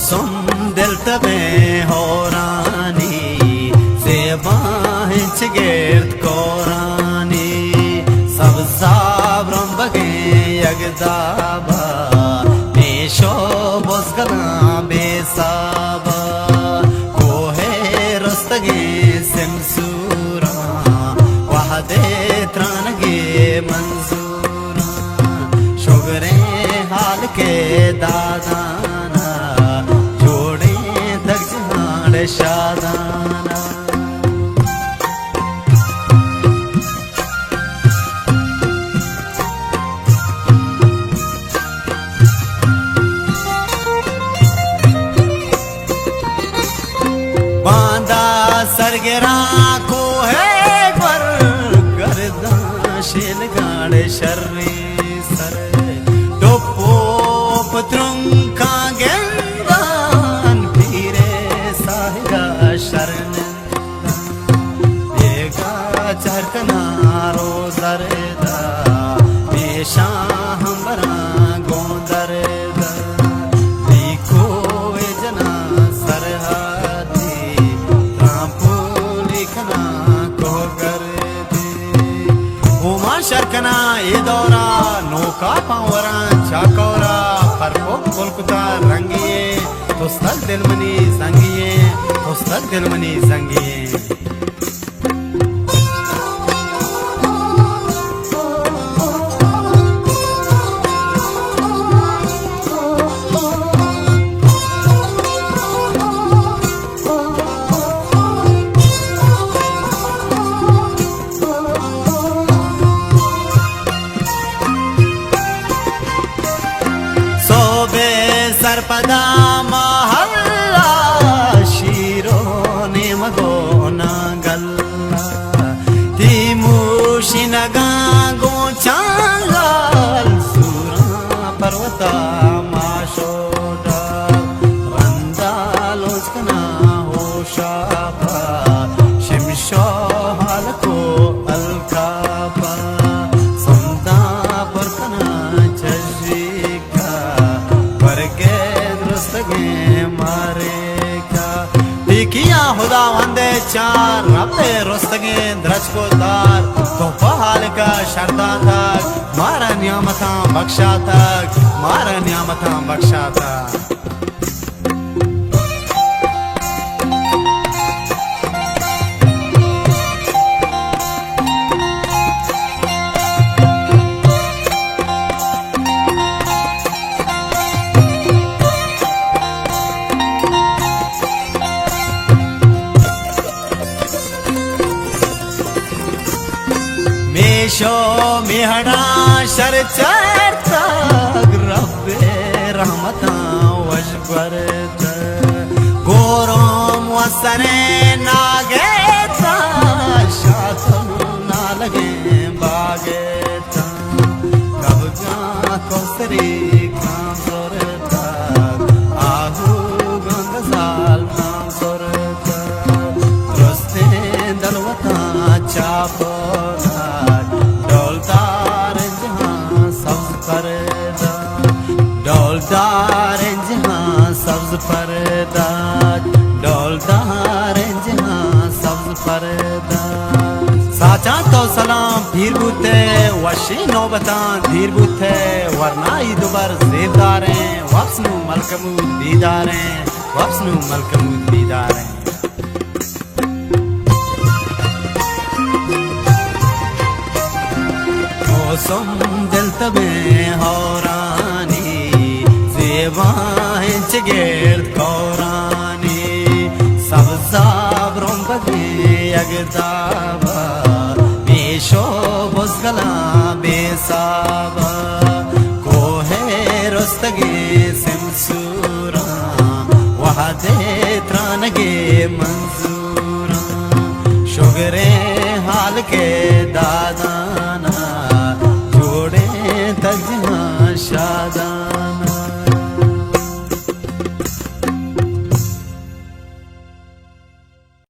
سم دلتبیں ہورانی، زیباں انچ گرد کورانی، سبزاب رمبگیں یک دابا، میش و بزگلاں بے سابا، کوہ رستگیں سمسوراں، وہدے ترانگے منظوراں، شگریں حال کے دادانا، جوڑیں تک جہان شادانا۔ باندا سرگراں کوہ گور، گرداں شیلگاڑ شریں سر، ڈپ و پترنکاں گندان، پیرے ساہگا شرن بیگا چرکناں روزردا، پیشاں ہمبراں گوں دردا، بیکو جناں سرحدی، ترامپولی کناں کوہ گردی۔ اومان شر کناں اے دورا، نوکاپاں وراں چاکورا، پرپوک گل کتا رنگیے، تستگ دل منی زنگیے، تستگ دل منی زنگیے۔ سوبے سرپدا ماہلا، شیرو نیمگو نانگلا، تیموشی نگاں گوں چانگال، سوراں پروتا ماشوڈا، رندا لوز کناں ہوشاپا، شمشو ہالکو الکاپا، سنداں پر کناں چشی کا، برگے درستگیں مارے کا۔ ٹیکیاں ہداوندے چار، ربے رستگیں درچک و دار، تو پہ حالکا شرداتگ، مارا نیامتاں بخشاتگ، مارا نیامتاں بخشاتگ۔ میش و میہڑاں شر چرتگ، رب رحمتاں وش برتگ۔ گورم و سریں ناگیتاں، شاتم نالگیں باگیتاں۔ کبگاں کوسری کام زرتگ، آہو گنگ زال نام زرتگ۔ درستیں دلوتاں چاپ دات، ڈولدار جہاں سبز پردہ، ڈولدار جہاں سبز پردہ، ڈولدار جہاں سبز پردہ۔ ساچاں تو سلام پیر بوتے، وشیں نوبتاں دیر بوتے، ورنائی دوبر زیب داریں، وپس نوں ملکمود دیداریں، وپس نوں ملکمود دیداریں۔ موسم دلتبیں ہورانی، زیباں انچ گرد کورانی، سبزاب رمبگیں یک دابا، میش و بزگلاں بے سابا، کوہ رستگیں سمسوراں، وہدے ترانگے منظوراں، شگریں حال کے دادانا، جوڑیں تجہاں شاداں۔